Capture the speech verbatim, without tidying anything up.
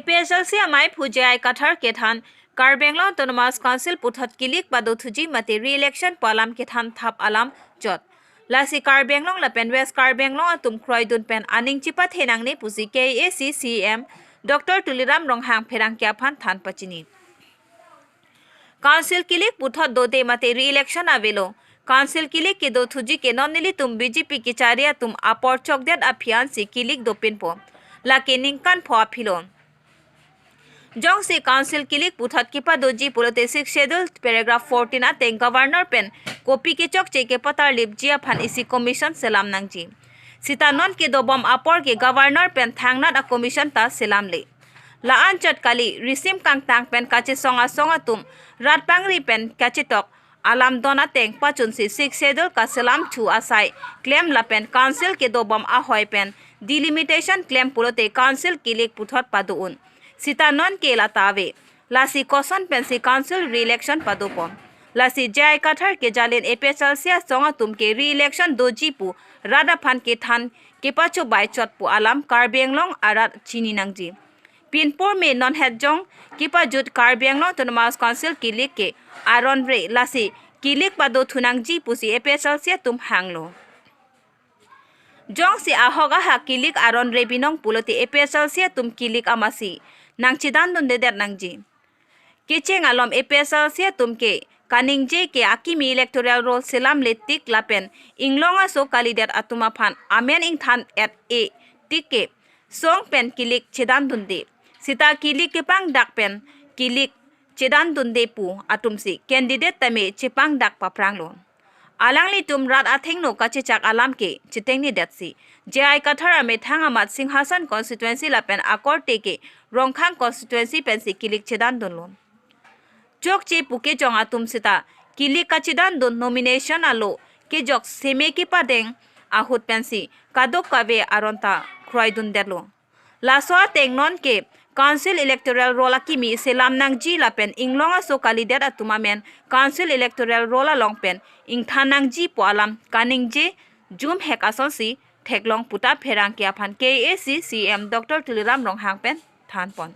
APHLC amei aphu J I Kathar kethan Karbi Anglong Autonomous Council puthot kilik padothuji mate re-election pu alam kethan thap alam chot. Lasi Karbi Anglong lapen West Karbi Anglong atum kroidun pen aning chipathe nangne pusi KAAC CEM Doctor Tuliram Ronghang pherangke aphan than pachini. Council kilik puthot dode mate re-election avelo. Council kilik kedothuji ke non nelitum BJP kechari atum apor chokdet aphi ansi kilik dopinpo. Lake ningkan pho aphilo. Jongsi Council kilik puthot kepadoji pulote Sixth Schedule paragraph fourteen ateng Governor pen kopi kechokche kepatarlipji aphan isi commission selam nangji. Sita non kedobom apor ke Governor pen thangnat a-commission ta selamle. La-an chot kali, risim kangtang pen kachesong asong atum rat pangri pen kachetok alam don ateng pachunsi Sixth Schedule kaselam thu asai klem lapen Council kedobom ahoi pen delimitation klem pulote Council kilik puthot pado-un. Sita non ke lata ave. Lasi koson pensi Council re-election padopon. Lasi J I Kathar kejalin APHLC asong atum ke re-election doji pu rat aphan kethan kepachobai chot pu alam Karbi Anglong arat chini nangji. Pinpur me non het jong kepajut Karbi Anglong Autonomous Council kilik ke aron re, lasi kilik padothu nangji pusi APHLC atum hanglo. Jongsi ahok ahak kilik aron re binong pulote APHLC atum kilik amatsi nangchedandundedet nangji. Kecheng alom APHLC atum ke kaningje ke akimi electoral roll selamle tik lapen inglong aso kalidet atum aphan amen ingthan-et-e tik ke song pen kilik chedandunde. Sita kilik kepangdak pen kilik chedandunde pu atumsi candidate tame chepangdak papranglo. Alanglitum rat athengno kachechak alam ke chetengnedetsi J I Kathar amethang amat Singhason constituency lapen akorte ke Rongkhang constituency pensi kilik chedandunlo. Chokche pu kejong atum sita kilik kachedandun nomination alo kejok seme kepadeng ahut pensi kadokave aron ta kroidundetlo. Laso ateng non ke Council electoral roll akimi selam nangji lapen inglong aso kalidet atum amen Council electoral roll along pen ingthan nangji pu alam kaningje jumhek asonsi theklong puta pherangke aphan KAAC CEM Doctor Tuliram Ronghang pen thanpon.